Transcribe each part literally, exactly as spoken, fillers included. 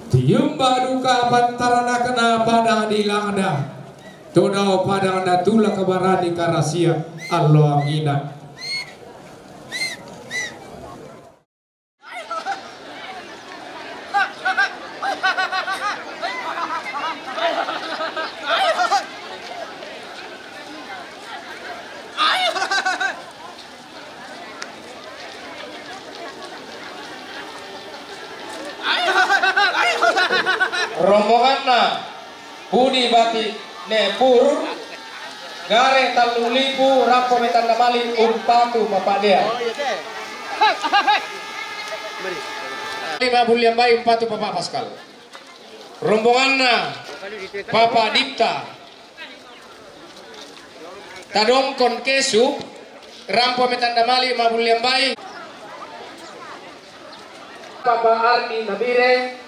Tiumba duka pantaranakna padang di Langda. To dao padang na tulak barani karasia allo angina. Rombonganna pudi bati ne pur, gare tallu lipu rampo metanda mali umpatu papadea. Lima bulian bai umpatu papa Paskal. Rombonganna papa Dipta. Tadongkon kesu, rampo metanda mali mabullian bai. Papa Ardi Tabire.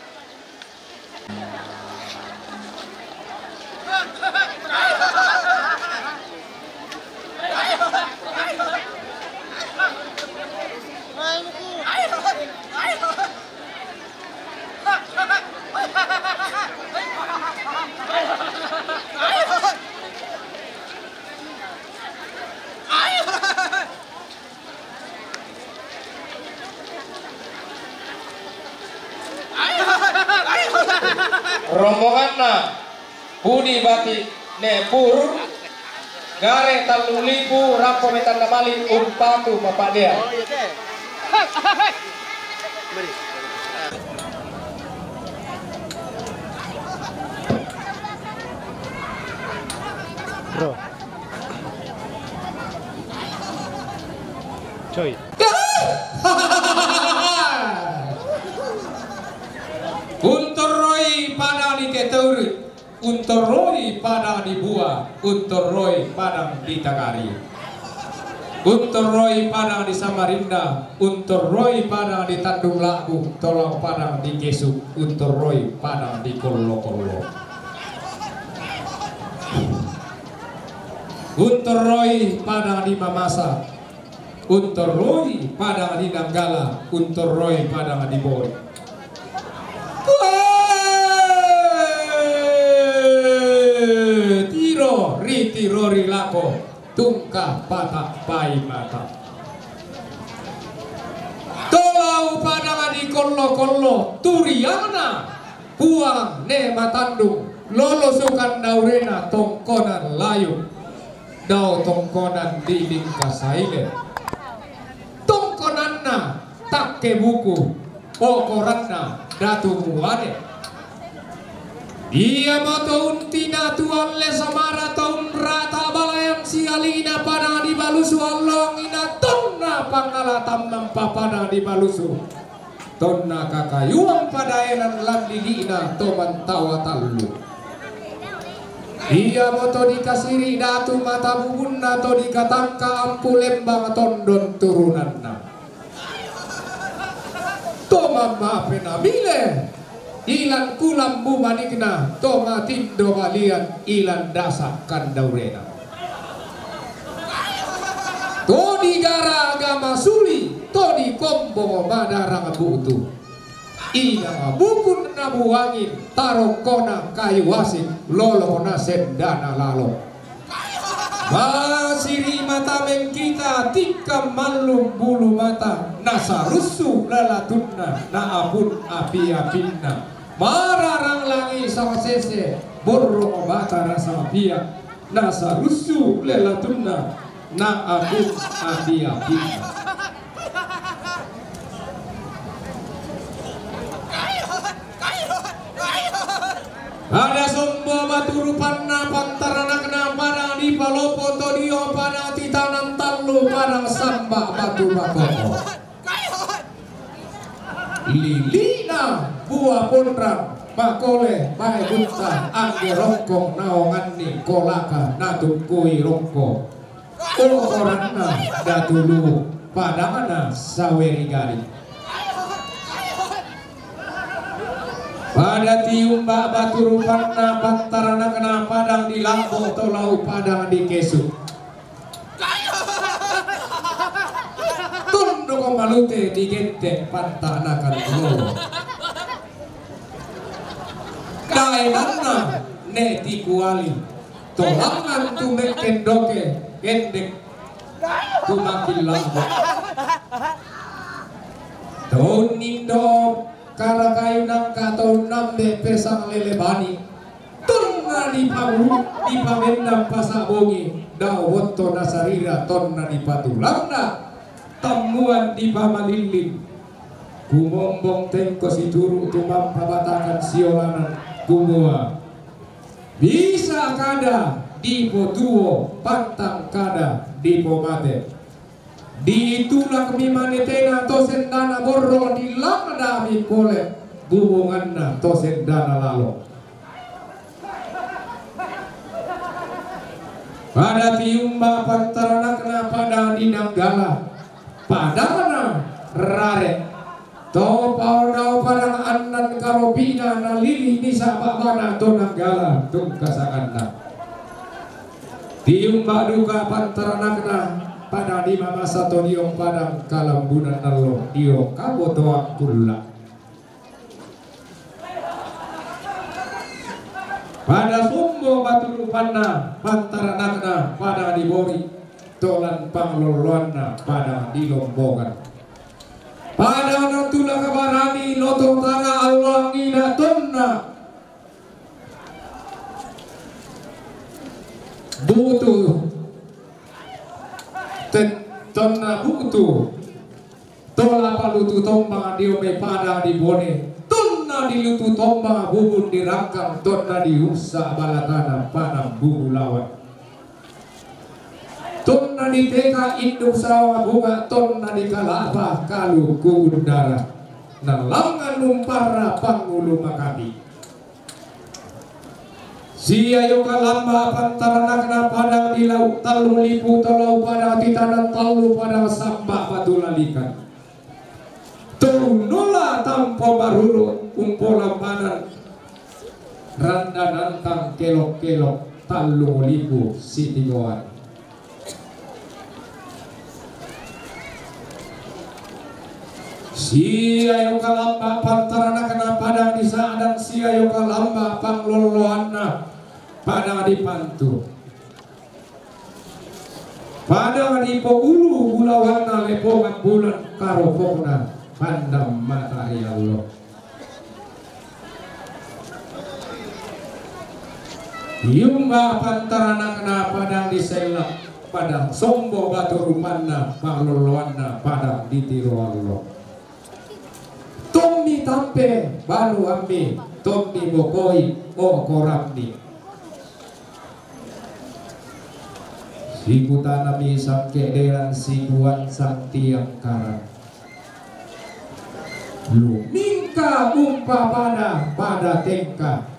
Rombonganna pudi bati ne pur, gare tallu lipu rampo metanda mali umpatu papadea. Bro. Coy. Untorroi padang di Ketauri, untorroi padang di Bua, untorroi padang di Tagari, untorroi padang di Samarinda, untorroi padang di Tanjung Labu, tolong padang di Kesu, untorroi padang di Kollo-Kollo. Untorroi padang di Mamasa, untorroi padang di Nanggala, untorroi padang di Bori. Wee! Tiro, ritiro rilako, tungka pata pai mata. Tolau padang di Kollo-Kollo, turiangna Puang ne Matandung, lolo sukan daurena tongkonan layu, dao tongkonan di Lingkasaile. Tongkonanna takke buku, pokoranna Datu Muane. Iamoto untina tualle samara taun rata balayan sialina padang di Balusu allongina tonna pangala tammampa padang di Balusu. Tonna kakayuang padaenan landili'na to mantawa tallu. Iamoto dikasiri Datu Matabubunna to dikatangka Ampu Lembang Tondon turunanna. To mammape nabile, ilan kulambu manikna to matindo balian ilan dasa kandaurena. To digaraga masuli, to dikombo madarang butu. Ina mabukun nabuangin, tarongkona kayu asik, lolona sendana lalo. Masiri mata mengkita, tikka mallum bulu mata, nasarussu lalatunna, naapun api-apinna. Mararang langi sawasese, borrong mata rasa apia. Nasarussu lalatunna, naapun api-apinna. Pada sombo batu rupanna pantaranakna padang di Palopo to dio padang titanan tallu padang samba batu bakoko. Lili'na Bua Ponrang, makole mae gutta angge rongkong naonganni kolaka natungkui rongko. Pokoranna Datu Luwu, padangna Saweri Gading. Pada tiumba batu rupanna pantaranakna padang di Lambo to lau padang di Kesu. Tunduk malute digente' pantanakan lolo. Enanna ne tikuali, tolangan tu me' kendoke, kendek tu makillabo. Toun nindo karakayu nangka toun nambe pesang lele bani. Tonna dipamu-, dipamendang pasa' bongi, dao botto nasarira tonna dipatulangna, tammuan dipamalillin. Kumombong tengko situru' tumampa batakan siolanan, kumua, bisa kada dipotuo, pantang kada dipomate. Ditulak mi mane tena to sendana borro, dilangda mi pole bubunganna to sendana lalo. Pada tiumba pantaranakna pada dinanggala, padana rare. To paodao padang annan karopi'na nalili misa' ba'bana to nanggala tungkasanganna. Tiumba duka pantaranakna pada dimamasa to dio padang kalambunan allo dio kabotoan kulla. Pada sombo batu rupanna pantaranakna pada dibori tolan panglolloanna pada dilombongan. Pada natulak barani lototana allo angina tonna butu, te-, tonna butu tola palutu tombang dio mai pada dibone, tonna dilutu tombang bubun dirangkang, tonna diussa balatana panang bubu lawan. Tonna diteka indung sawa bunga, tonna dikalapa kalu kuundara. Nalangngan umparra pangulu makapi. Sia io kalamba pantaranakna pada dilau tallu lipu tolau pada titanan tallu pada samba batu lalikan. Tau nola tampo baruru umpolambanan, randa nantang kelok-kelok tallu lipu sitigoan. Sia io kalamba pantaranakna padang disa'dang sia io kalamba panglolloanna padang dipantu. Pada dipoulu bulawanna lepongan bulan karopokna pandang matahari allo. Iumba pantaranakna padang disella, padang sombo batu rupanna panglolloanna padang ditiro allo. Tommi tampe balu ammi, tommi bokoi o korammi. Sikutanami sangke'deran sibuan sangtiang karang. Lumingka umpa pada, pada tengka.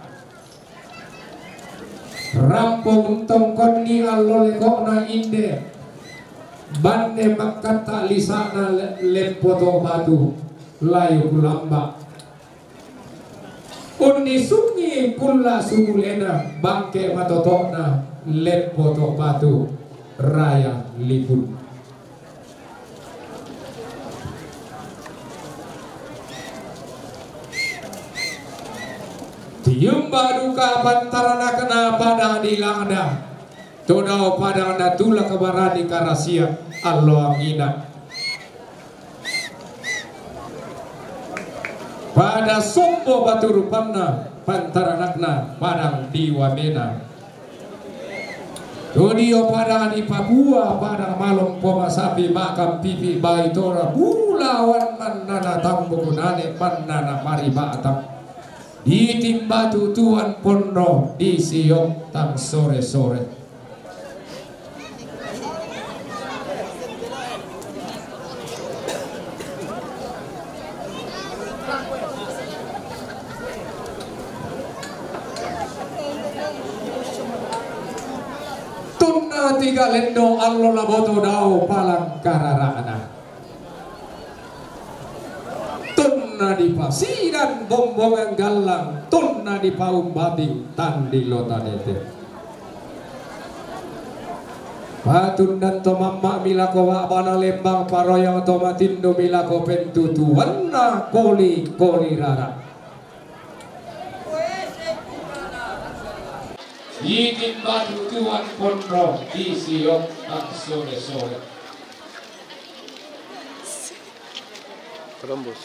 Rampo untongkonni allo leko'na inde. Banne makkatta lisa'na le-, leppo to batu. Layu kulamba. Unnisungi pulla sumulena bangke matoto'na leppo to batu raya lipun. Tiumba duka pantaranakna pada dilangda. Todao padang natulak barani karasia allo angina. Pada sombo batu rupanna pantaranakna padang diwamena. Todio padang di Papua padang malong pomasapi makam pipi baitora bulawan mannana tambukunane mannana mari batang. Ditimbatu tuan pondo di siok tang sore-sore. Tunna tiga lendo allo laboto dao palang karara'na. Tunna dipasidan bombongan gallang, tunna dipaumbati tandi lotanete. Patundan to mamma milako wa'bana lembang, paroyang to matindo milako pentutuanna koli-koli rara. Itin batu tuan ponro di siok ang sore-sore. Terombus.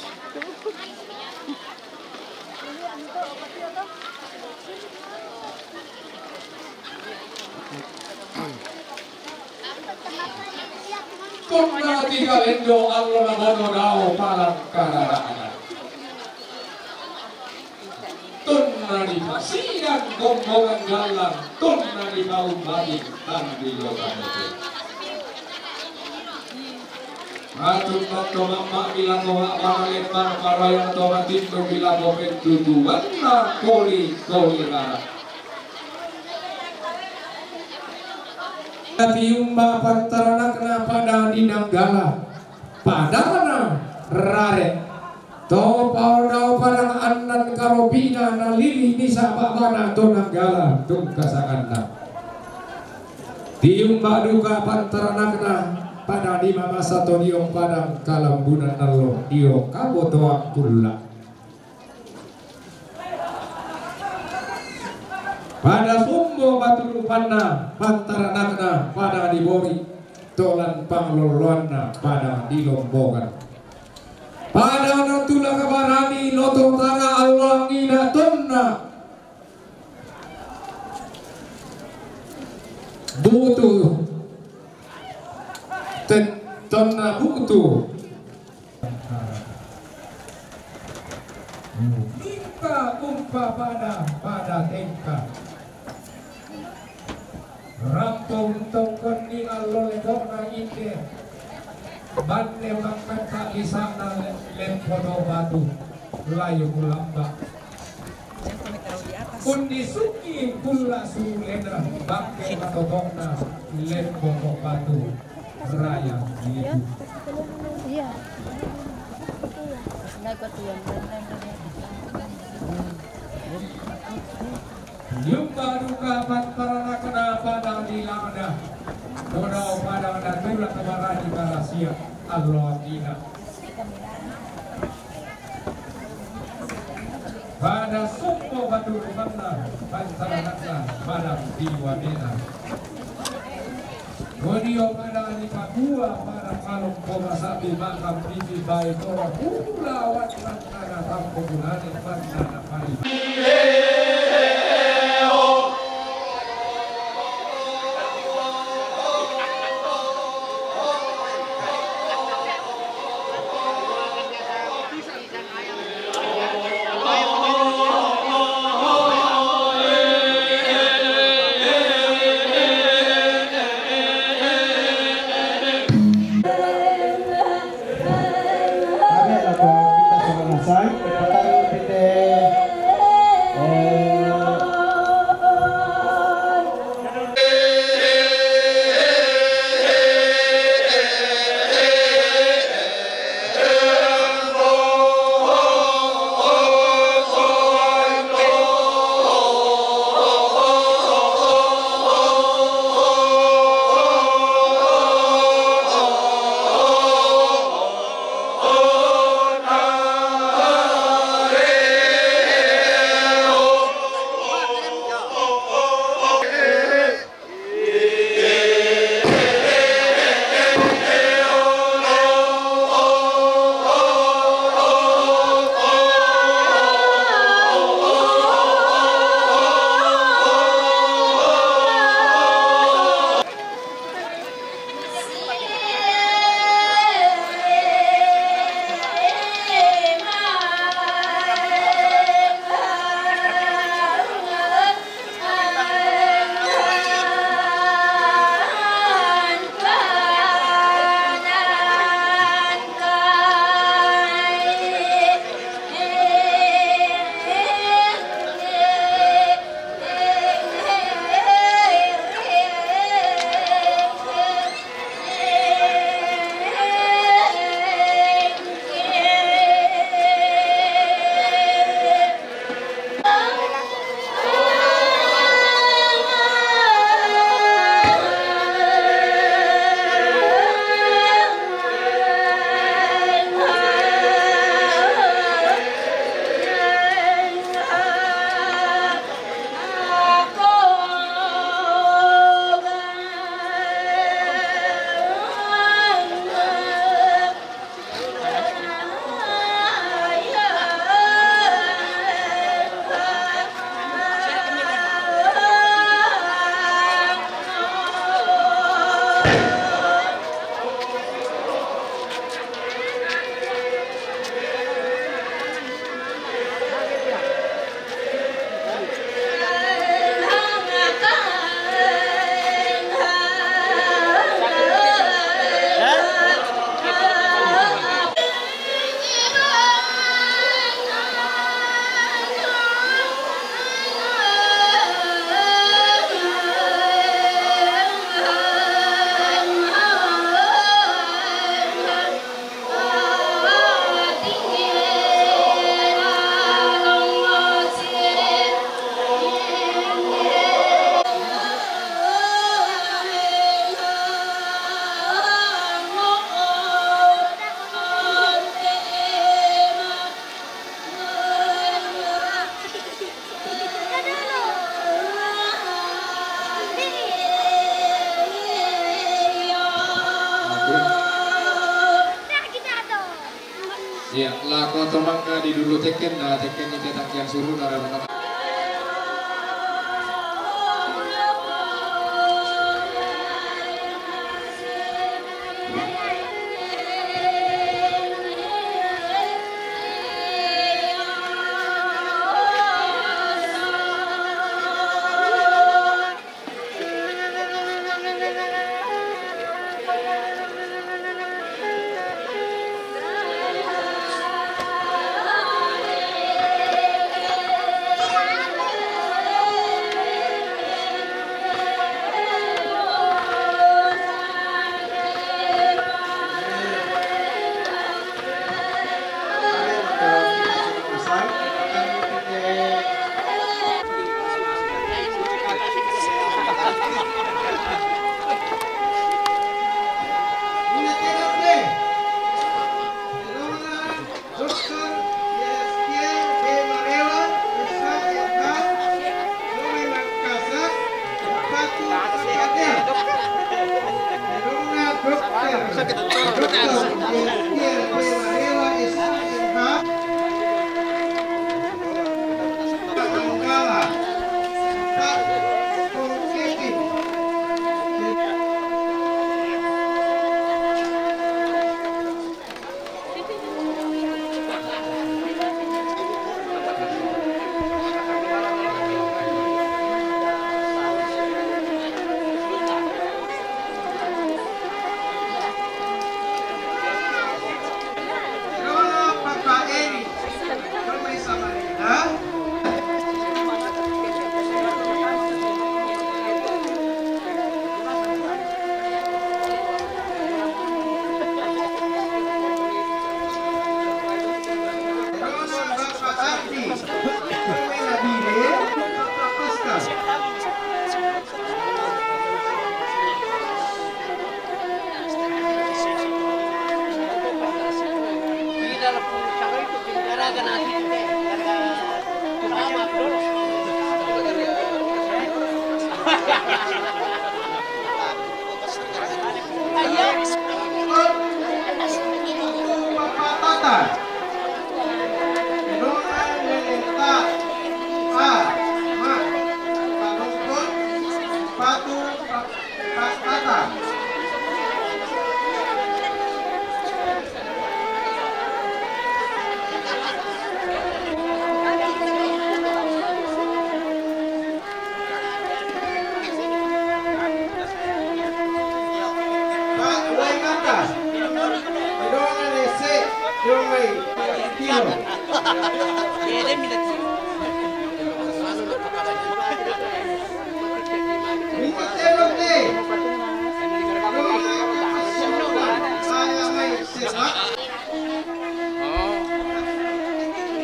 Tunna tiga lendo allo na bono dao palang karara'na. Tunna dipasidan gombongan gallang, tunna dipaumbadi tandilo tanete. Matunna to mamma milako ma'bana lembang paraya to matindu milako pentutuanna koli-koli rara. Tiumba pantaranakna pada di Nanggala, padana rare. To paodao padang annan karobina nalili misa ba'bana to Nanggala tungkasanganna. Tiumba duka pantaranakna pada di mamasa to dio padang kalambunan allo dio kabotoan kulla. Pada sombo batu rupanna pantaranakna pada dibori tolan panglolloanna pada dilombongan. Pada natulak barani lototara alloangina tonna butuh, tonna butuh. Minta umpa pada pada tengka. Rampung tongkon ni allo lepokna inde. Bande mangkanta lisana lempo do batu. Layu kulamba. Undi suki kulla sulena bangke matotokna lempo do batu. Raya gitu. Iya. Yumba duka pantaranakna pada di lada. Dodao pada natulak barani karasia alloangina. Pada sombo batu rupanna pantaranakna pada di wadena. Kodio pada ni pakua pada kalong koma sapi makam pipi bai kora pula wan nana tampo gunane wan nana pari. Dulu tekken, nah, tekken ni tetang yang suruh, nah, nah, nah.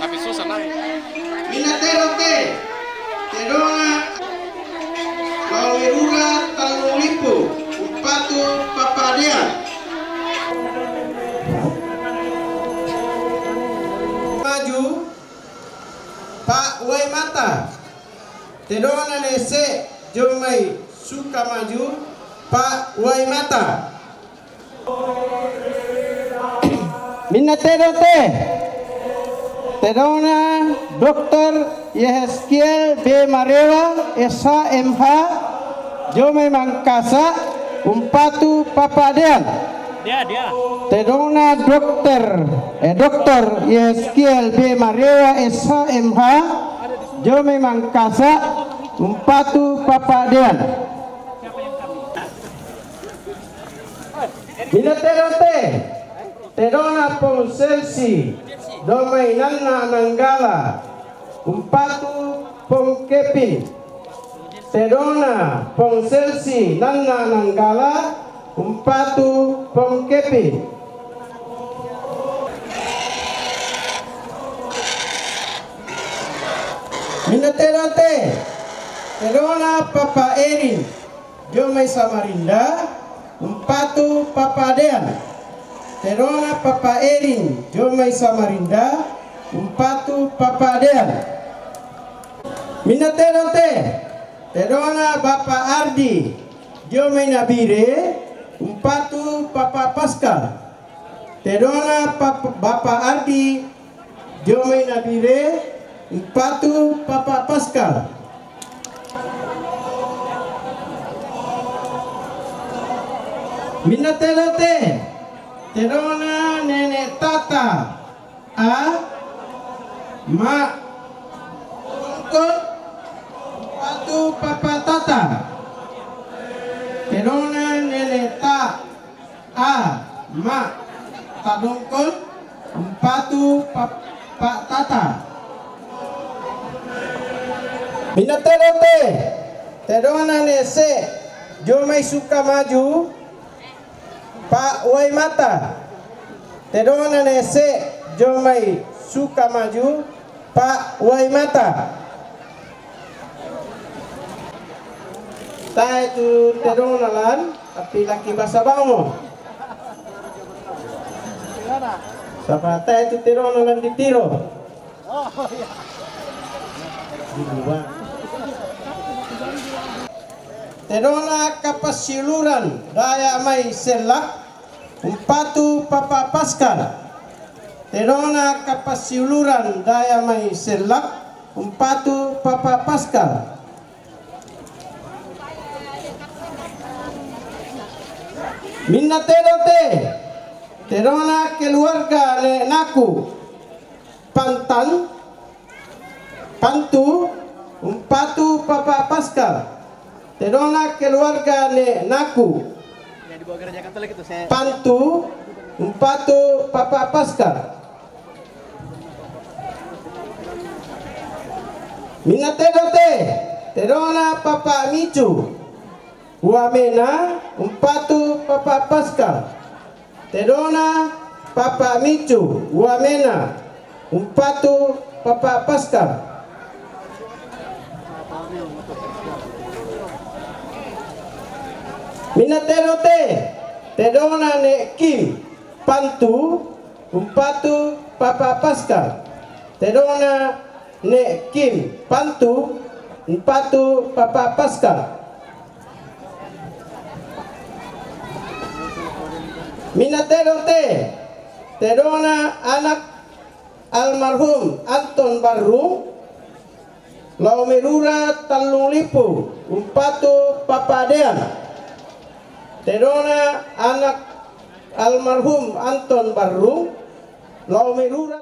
Tapi susah naik. Minatelote, Tedonga Pawerura Tanulipo, Umpatu Papadean. Maju, Pak Waimata. Tedonga nese, Jomai Sukamaju, Pak Waimata. Minatelote, Tedonga Doktor Yehezkiel B Marewa, S H, M H, Jomai Mangkasa, Umpatu Papadean. Dia, dia. Tedonga Doktor, eh, Doktor Yehezkiel B Marewa, S H, M H, Jomai Mangkasa, Umpatu Papadean. Minatelote, Tedonga Pong Selsi, Jomai Nanna Nanggala, Umpatu Pong Kepin. Tedonga Pong Selsi Nanna Nanggala, Umpatu Pong Kepin. Minatelote, Tedonga Papa Erin, Jomai Samarinda, Umpatu Papadean. Tedonga Papa Erin, Jomai Samarinda, Umpatu Papadean. Minatelote, Tedonga Bapa Ardi, Jomai Nabire, Umpatu Papa Pascal. Tedonga Pap-, Bapa Ardi, Jomai Nabire, umpatu Papa Paskal. Minna tedong te, tedongna Nenek Tata, a, ma, tadongkon, umpatu Papa Tata. Tedongna Nenek Ta, a, ma, tadongkon, umpatu Papa Tata. Minna tedong te, tedongna Nenek Se, jomai Sukamaju, Pak Waimata. Tedongna Nenek Se, jomai Sukamaju, Pak Waimata. Tae tu tedongna lan, tapi laki basa bango. Sapa tae tu tedongna lan ditiro. Tedongna Kapasiuluran, daya mai Sellak, umpatu Papa Paskal. Tedongna Kapasiuluran, daya mai Sellak, umpatu Papa Paskal. Minna tedong te, tedongna keluarga Nenek Naku, Pantan, Pantu, umpatu Papa Paskal. Tedongna keluarga Nenek Naku, Pantu, umpatu Papa Paskal. Minna tedong te, tedongna Papa Micu, Wamena, umpatu Papa Paskal. Tedongna Papa Micu, Wamena, umpatu Papa Paskal. Minna tedong te, tedongna Nenek Kim, Pantu, umpatu Papa Paskal. Tedongna Nenek Kim, Pantu, umpatu Papa Paskal. Minna tedong te, tedongna anak almarhum Anton Barrung, lao mai rura Tallung Lipu, umpatu Papa Dean. Tedongna anak almarhum Anton Barrung, lao mai rura